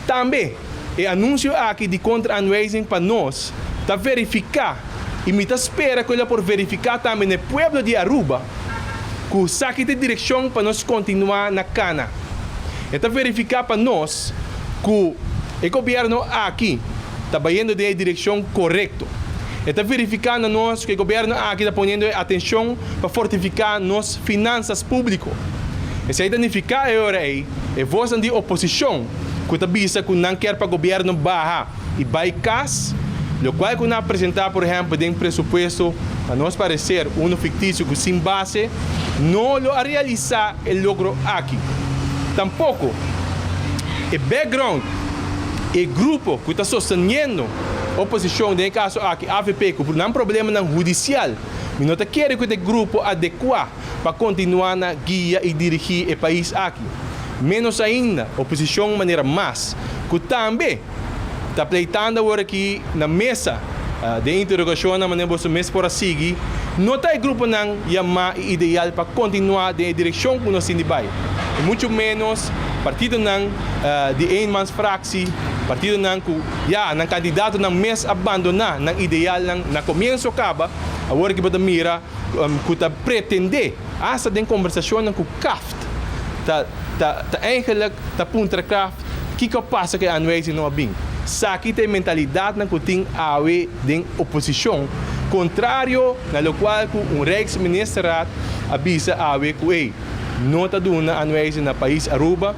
Tambe e anuncio aki di contra-aanwijzing pa nos ta verifica y mi ta spera cu el por verifica tambe na pueblo di Aruba cu esaki ta e direccion pa nos continua na cana. E ta verifica pa nos cu e gobierno aki ta bayendo den e direccion corecto. E ta verifica na nos cu e gobierno aki ta poniendo atencion pa fortifica nos finanzas publico. Esey ta nifica e ora ey e voznan di oposicion cu ta bisa cu nan kier pa gobierno baha y bay cas, locual cu nan a presenta por ehempel den presupuesto, na nos parecer uno ficticio cu sin base, no lo a realisa e logro aki. Tampoco e background, e grupo cu ta sosteniendo oposicion, den e caso aki AVP, cu nan problemanan hudicial, mi no ta kere cu ta e grupo adecua pa continua na guia y dirigi e pais aki. Menos ainda, oposicion manera mas, cu tambe ta pleitando awor aki na mesa den interrogacionnan manera boso mes por a sigui, no ta e gruponan yama y ideal pa continua den e direccion cu nos tin di bay. Y mucho menos partidonan di eenmansfractie, partidonan cu ya nan candidatonan mes a bandona nan idealnan na comienso caba, awor aki bo ta mira cu ta pretende, hasta den conversacionnan cu CAFT, ta eigenlijk ta puntra CAFT kico a pasa cu e aanwijzing no a bin. Esaki ta e mentalidadnan cu tin awe den oposicion, contrario na locual cu un Rijksministerraad a bisa awe cu ey no ta duna aanwijzing na pais Aruba.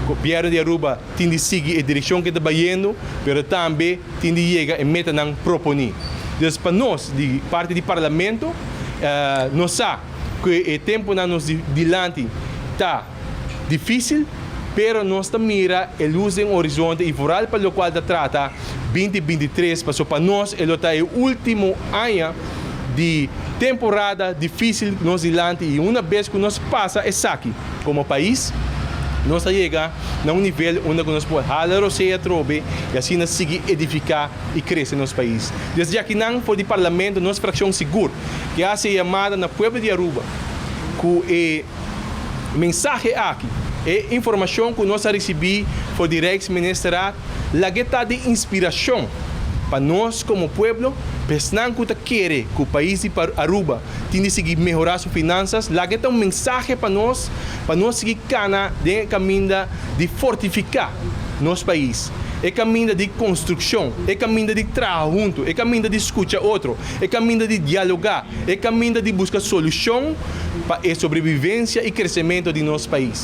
Gobierno di Aruba tin di sigui e direccion cu ta bayendo, pero tambe tin di yega e metanan proponi. Dus pa nos di parti di Parlamento, nos sa cu e temponan nos dilanti ta dificil, pero nos ta mira e luz den horizonte y vooral pa locual ta trata 2023, paso pa nos e lo ta e ultimo aña di temporada dificil nos dilanti y una bes cu nos pasa esaki como pais, nos ta yega na un nivel unda cu nos por hala rosea trobe y asina sigui edifica y crece nos pais. Desde akinan for di Parlamento nos fraccion sigur ke haci e yamada na pueblo di Aruba cu e mensahe aki, e informacion cu nos a ricibi for di Rijksministerraad, lag'e ta di inspiracion pa nos como pueblo, pa esnan cu ta kere cu pais di Aruba tin di sigui mehora su finanzas, lag'e ta un mensahe pa nos, pa nos sigui cana den e caminda di fortifica nos pais, e caminda di construccion, e caminda di traha hunto, e caminda di scucha otro, e caminda di dialoga, e caminda di busca solucion pa e sobrevivencia y crecemento di nos pais.